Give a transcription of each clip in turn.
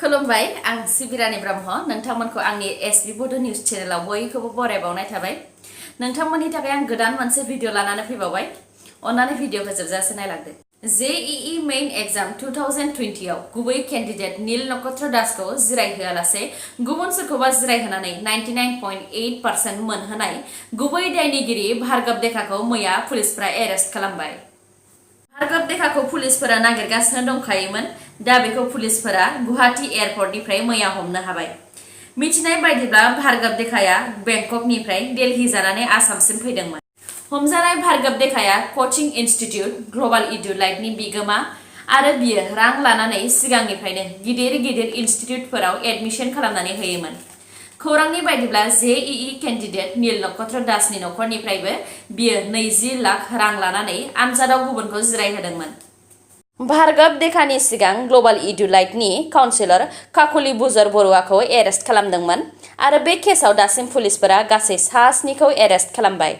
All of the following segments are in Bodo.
खुलुमबाय आं सिबिरानि ब्रह्म नोंथांमोनखौ आंनि एसबी बोडो न्यूज चेनेलाव बयखौबो बरायबावनाय थाबाय नोंथांमोननि थाखाय आं गोदान मोनसे भिडिअ लानानै फैबावबाय अन्नानै भिडिअखौ जोबजासे नायलांदो जेईई मेइन एग्जाम 2020 आव गुबै कैंडिडेट नील नक्षत्र दासखौ जिरायहोआलासे गुबुन सोरखौबा जिरायहोनानै 99.8% मोनहोनाय गुबै दायनिगिरि भार्गव देखाखौ मैया पुलिसफोरा एरेस्ट खालामबाय भार्गव देखाखौ पुलिसफोरा नागिरगासिनो दंखायोमोन दा बेखौ पुलिसफोरा गुवाहाटी एयारपर्टनिफ्राय मैया हमनो हाबाय मिथिनाय बायदिब्ला भार्गव देखाया बेंककनिफ्राय दिल्ली जानानै आसामसिम फैदोंमोन हमजानाय भार्गव देखाया कोचिं इन्स्टिट्यूट ग्लोबल इडुलाइटनि बिगोमा आरो बियो रां लानानै सिगांनिफ्रायनो गिदिर इन्स्टिट्यूटफोराव एडमिशन खालामनानै होयोमोन खौरांनि बायदिब्ला जेईई कैंडिडेट नील नक्षत्र दासनि नखरनिफ्रायबो बियो 20 लाख रां लानानै आनजादाव गुबुनखौ जिरायहोदोंमोन भार्गव देखानि सिगां global इडुलाइटनि counsellor Kakali buzzer बरुआखौ arrest खालामदोंमोन आरो बे केसआव दासिम पुलिसफोरा गासै 7 एरेस्ट खालामबाय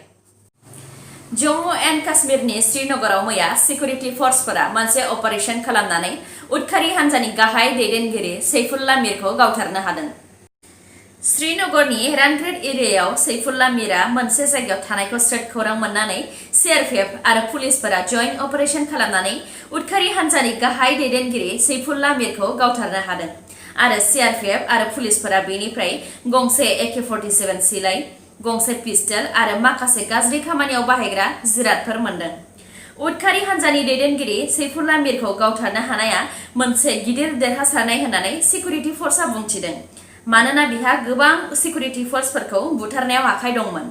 जम्मू एन्ड काश्मीरनि श्रीनगराव मैया सिकिउरिटी फोर्सफोरा मोनसे अपारेशन खालामनानै उदखारि हान्जानि गाहाय दैदेनगिरि सैफुल्लाह मीरखौ गावथारनो हादों श्रीनगरनि रानग्रेड एरियायाव सैफुल्लाह मीरा मोनसे जायगायाव थानायखौ स्रेट खौरां मोननानै सीआरपीएफ आरो पुलिसफोरा जॉइंट ऑपरेशन खालामनानै उदखारि हान्जानि गाहाय दैदेनगिरि सैफुल्लाह मीरखौ गावथारनो हादों आरो सीआरपीएफ आरो पुलिसफोरा बेनिफ्राय गंसे AK-47 सिलाइ गंसे पिस्टल आरो माखासे गाज्रि खामानियाव बाहायग्रा जिरादफोर मोनदों उदखारि हान्जानि दैदेनगिरि सैफुल्लाह मीरखौ गावथारनो हानाया मोनसे गिदिर देरहासारनाय होननानै सिकिउरिटी फोर्सआ बुंथिदों मानोना बिहा गोबां सिकिउरिटी फोर्सफोरखौ बुथारनायाव आखाइ दंमोन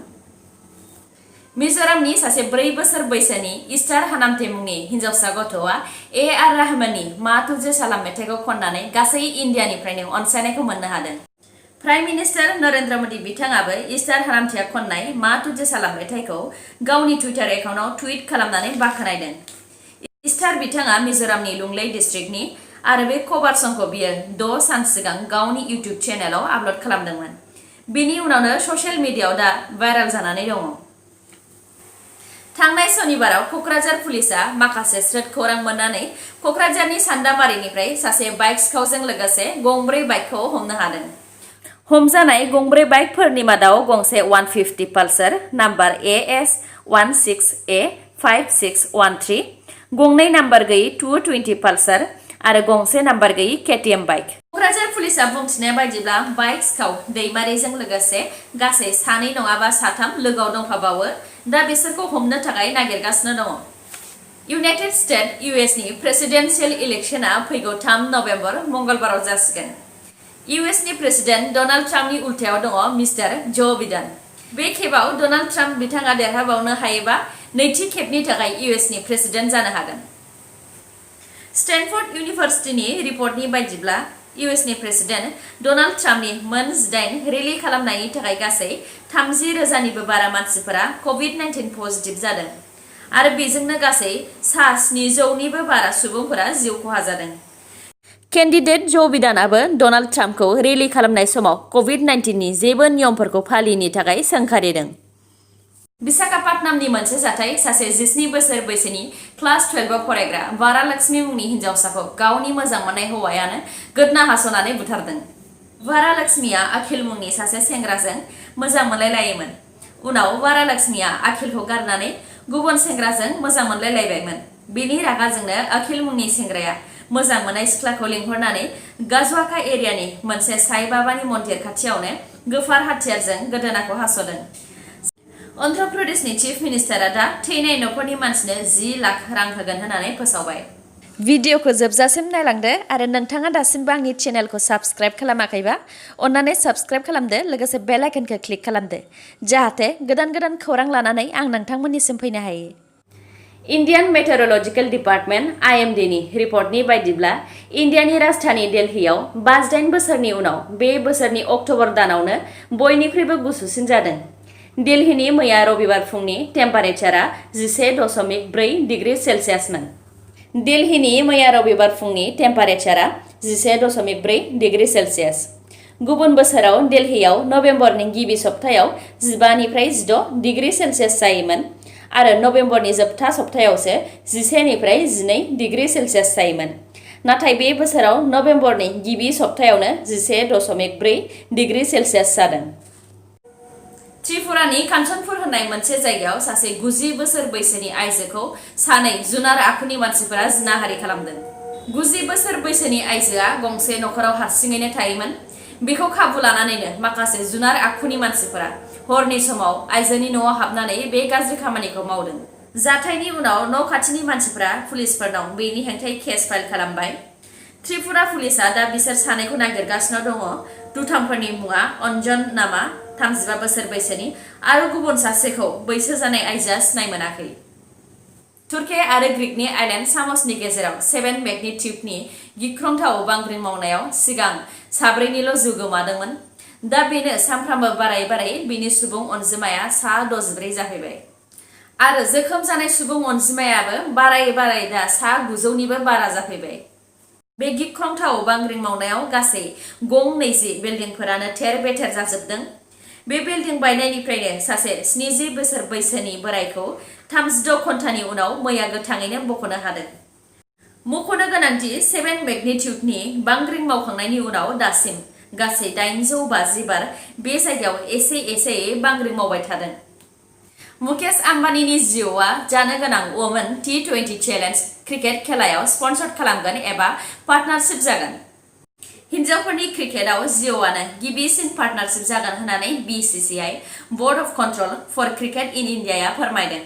मिजोरामनि सासे 4 बोसोर बैसोनि इस्टार हानामते मुंनि हिनजावसा गथ'आ AR रहमाननि मा तुझे सालाम मेथाइखौ खननानै गासै इन्डियानिफ्रायनो अनसायनायखौ मोननो हादों प्राइम मिनिस्टार नरेन्द्र मोदी बिथाङाबो इस्टार हानामतेया खननाय मा तुझे सालाम मेथाइखौ गावनि टुइटार एकाउन्टआव टुइट खालामनानै बाख्नायदों इस्टार बिथाङा मिजोरामनि लुंलेई डिस्ट्रिक्टनि आरो बे कभार संखौ बियो 6 सान सिगां गावनि इउट्यूब चेनेलाव आपलोड खालामदोंमोन बेनि उनावनो ससियेल मिडियायाव दा भाइरेल जानानै दङ थांनाय शनिबाराव कक्राझार पुलिसआ माखासे स्रेट खौरां मोननानै कक्राझारनि सान्दामारिनिफ्राय सासे बाइक सिखावजों लोगोसे गंब्रै बाइकखौ हमनो हादों हमजानाय गंब्रै बाइकफोरनि मादाव गंसे 150 पालसार नाम्बार AS 16A5613 गंनै नाम्बार गैयै 220 पालसार आरो गंसे नाम्बार गैयै KTM बाइक कक्राझार पुलिसआ बुंथिनाय बायदिब्ला बाइक सिखाव दैमारिजों लोगोसे गासै 2 नङाबा 3 लोगोआव दंफाबावो दा बिसोरखौ हमनो थाखाय नागिरगासिनो दङ इउनाइटेड स्टेट USनि प्रेसिडेन्शियेल इलेक्शना फैगौ 3 नभेम्बर मंगलबाराव जासिगोन USनि प्रेसिडेन्ट डनाल्ड ट्राम्पनि उल्थायाव दङ मिस्टार जो बिडेन बे खेबाव डनाल्ड ट्राम्प बिथाङा देरहाबावनो हायोबा नैथि खेबनि थाखाय USनि प्रेसिडेन्ट जानो हागोन स्टैनफोर्ड यूनिवर्सिटीनि रिपर्टनि बायदिब्ला USनि प्रेसिडेन्ट डनाल्ड ट्राम्पनि मोन 18 रेली खालामनायनि थाखाय गासै 30,000निबो बारा मानसिफोरा COVID-19 पजिटिभ जादों आरो बेजोंनो गासै 700निबो बारा सुबुंफोरा जिउ खहा जादों कैंडिडेट जो बिडेनआबो डनाल्ड ट्राम्पखौ रेली खालामनाय समाव COVID-19नि जेबो नियमफोरखौ फालियैनि थाखाय सोंखारिदों विशाखापट्टनमनि मोनसे जाथाय सासे 17 बोसोर बैसोनि क्लास 12 आव फरायग्रा वारालक्ष्मी मुंनि हिनजावसाखौ गावनि मोजां मोननाय हौवायानो गोदना हास'नानै बुथारदों वारालक्ष्मीया अखिल मुंनि सासे सेंग्राजों मोजां मोनलायलायोमोन उनाव वारालक्ष्मीया अखिलखौ गारनानै गुबुन सेंग्राजों मोजां मोनलायलायबायमोन बेनि रागाजोंनो अखिल मुंनि सेंग्राया मोजां मोननाय सिख्लाखौ लिंहरनानै गाजवाका एरियानि मोनसे साई बाबानि मन्दिर खाथियावनो गोफार हाथियारजों गोदोनाखौ हास'दों अन्ध्र प्रदेशनि चीफ मिनिस्टारा दा थैनाय नखरनि मानसिनो 10 लाख रां होगोन होननानै फोसावबाय भिडिअखौ जोबजासिम नायलांदो आरो नोंथाङा दासिमबो आंनि चेनेलखौ साबस्क्राइब खालामाखैबा अन्नानै साबस्क्राइब खालामदो लोगोसे बेल आइकनखौ क्लिक खालामदो जाहाथे गोदान खौरां लानानै आं नोंथांमोननिसिम फैनो हायो इन्डियान मेटेरलजिकेल डिपार्टमेन्ट IMDनि रिपर्टनि बायदिब्ला इन्डियानि राजधानी दिल्लीयाव 58 बोसोरनि उनाव बे बोसोरनि अक्ट'बर दानावनो बयनिख्रुइबो गुसुसिन जादों दिल्लीनि मैया रबिबार फुंनि टेम्पारेचारआ 11.4 डिग्री सेल्सियासमोन दिल्लीनि मैया रबिबार फुंनि टेम्पारेचारआ 11.4 डिग्री सेल्सियास गुबुन बोसोराव दिल्लीयाव नभेम्बरनि गिबि सप्तायाव 15 निफ्राय 16 डिग्री सेल्सियास जायोमोन आरो नभेम्बरनि जोबथा सप्तायावसो 11 निफ्राय 12 डिग्री सेल्सियास जायोमोन नाथाय बे बोसोराव नभेम्बरनि गिबि सप्तायावनो 11.4 डिग्री सेल्सियास जादों। त्रिपुरानि कान्चनपुर होननाय मोनसे जायगायाव सासे 90 बोसोर बैसोनि आइजोखौ सानै जुनार आखुनि मानसिफोरा जिनाहारि खालामदों। 90 बोसोर बैसोनि आइजोआ गंसे नखराव हारसिङैनो थायोमोन। बेखौ खाबु लानानैनो माखासे जुनार आखुनि मानसिफोरा हरनि समाव आइजोनि न'आव हाबनानै बे गाज्रि खामानिखौ मावदों। जाथायनि उनाव न' खाथिनि मानसिफोरा पुलिसफोरनाव बेनि हेंथायै केस फाइल खालामबाय। त्रिपुरा पुलिसआ दा बिसोर सानैखौ नागिरगासिनो दङ। दुथांफोरनि मुङा अन्जन नामा 35 बोसोर बैसोनि आरो गुबुन सासेखौ बैसो जानाय आइजोआ सिनाय मोनाखै। तुर्की आरो ग्रीकनि आइलेन्ड सामसनि गेजेराव 7 मेग्निट्युडनि गिख्रंथाव बांग्रिं मावनायाव सिगां साब्रैनिल' जिउ गोमादोंमोन। दा बेनो सानफ्रामबो बारायै बारायै बिनि सुबुं अनजिमाया 64 जाहैबाय आरो जोखोम जानाय सुबुं अनजिमायाबो बारायै बारायै दा 900निबो बारा जाफैबाय। बे गिख्रंथाव बांग्रिं मावनायाव गासै 20 बिल्डिंफोरानो थेर बेथेर जाजोबदों। बे बिल्डिं बायनायनिफ्रायनो सासे 70 बोसोर बैसोनि बोरायखौ 36 घन्टानि उनाव मैया गोथाङैनो बख'नो हादों। मख'नो गोनांदि 7 मेग्निट्युडनि बांग्रिं मावखांनायनि उनाव दासिम गासै 850 बार बे जायगायाव एसे एसेयै बांग्रिं मावबाय थादों। मुकेश आम्बानीनि जिअ'आ जानो गोनां वुमेन T20 चेलेन्ज क्रिकेट खेलायाव स्पन्सर खालामगोन एबा पार्टनारशिप जागोन। हिन्जावफोरनि क्रिकेटआव जिअ'आनो गिबिसिन पार्टनारशिप जागोन होननानै BCCI board of control for cricket in इन्डियाया फोरमायदों।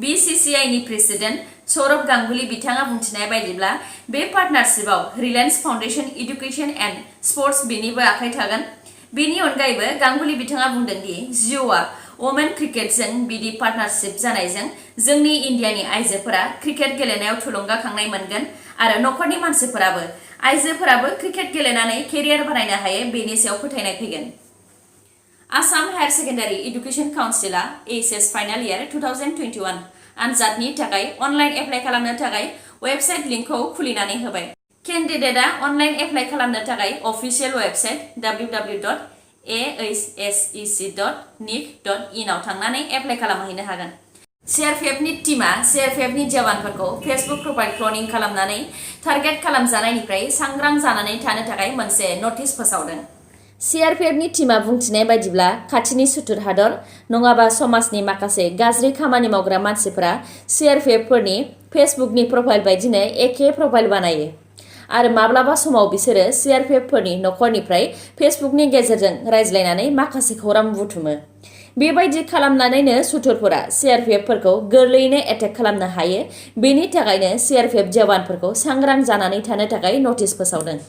BCCIनि प्रेसिडेन्ट सौरभ गांगुली बिथाङा बुंथिनाय बायदिब्ला बे पार्टनारशिपआव Reliance foundation education and sports बेनिबो आखाइ थागोन। बेनि अनगायैबो गांगुली बिथाङा बुंदों दि जिअ'आ वुमेन क्रिकेटजों बिदि पार्टनारशिप जानायजों जोंनि इन्डियानि आइजोफोरा क्रिकेट गेलेनायाव थुलुंगाखांनाय मोनगोन आरो नखरनि मानसिफोराबो आइजोफोराबो क्रिकेट गेलेनानै केरियार बानायनो हायो बेनि सायाव फोथायनाय फैगोन। आसाम हायार सेकेन्डारि एडुकेशन काउन्सिलआ HS फाइनाल इयार 2021 आनजादनि थाखाय अनलाइन एप्लाइ खालामनो थाखाय वेबसाइट लिंकखौ खुलिनानै होबाय। केन्डिडेटआ अनलाइन एप्लाइ खालामनो थाखाय अफिसियेल वेबसाइट www.asec.nic.in आव थांनानै एप्लाइ खालामहैनो हागोन। CRPFनि टीमआ CRPFनि जवानफोरखौ फेसबुक प्रफाइल क्लनिं खालामनानै टारगेट खालामजानायनिफ्राय सांग्रां जानानै थानो थाखाय मोनसे नटिस फोसावदों। CRPFनि टीमआ बुंथिनाय बायदिब्ला खाथिनि सुथुर हादर नङाबा समाजनि माखासे गाज्रि खामानि मावग्रा मानसिफोरा CRPFफोरनि फेसबुकनि प्रफाइल बायदिनो एखे प्रफाइल बानायो आरो माब्लाबा समाव बिसोरो CRPFफोरनि नखरनिफ्राय फेसबुकनि गेजेरजों रायज्लायनानै माखासे खौरां बुथुमो। बेबायदि खालामनानैनो सुथुरफोरा CRPFफोरखौ गोरलैयैनो एटेक खालामनो हायो। बेनि थाखायनो CRPF जवानफोरखौ सांग्रां जानानै थानो थाखाय नटिस फोसावदों।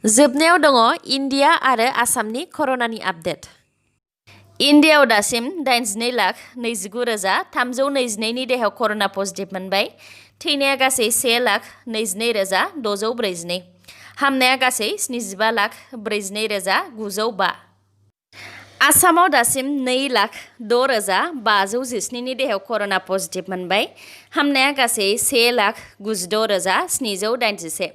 जोबनायाव दङ इन्डिया आरो आसामनि कर'नानि आपडेट। इन्डियाआव दासिम 82,29,322 नि देहायाव कर'ना पजिटिभ मोनबाय। थैनाया गासै 1,22,642। हामनाया गासै 75,42,905। आसामाव दासिम 2,06,517 नि देहायाव कर'ना पजिटिभ मोनबाय। हामनाया गासै 1,96,781।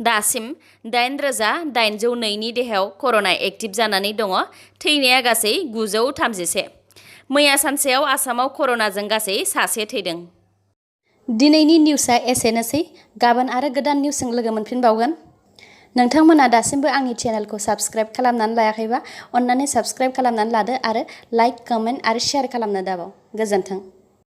दासिम 8,802 नि देहायाव कर'ना एक्टिभ जानानै दङ। थैनाया गासै 931। मैया सानसेयाव आसामाव कर'नाजों गासै सासे थैदों। दिनैनि निउसआ एसेनोसै। गाबोन आरो गोदान निउसजों लोगो मोनफिनबावगोन। नोंथांमोना दासिमबो आंनि चेनेलखौ साबस्क्राइब खालामनानै लायाखैबा अन्नानै साबस्क्राइब खालामनानै लादो आरो लाइक, कमेन्ट आरो शेयार खालामनो दाबाव। गोजोन्थों।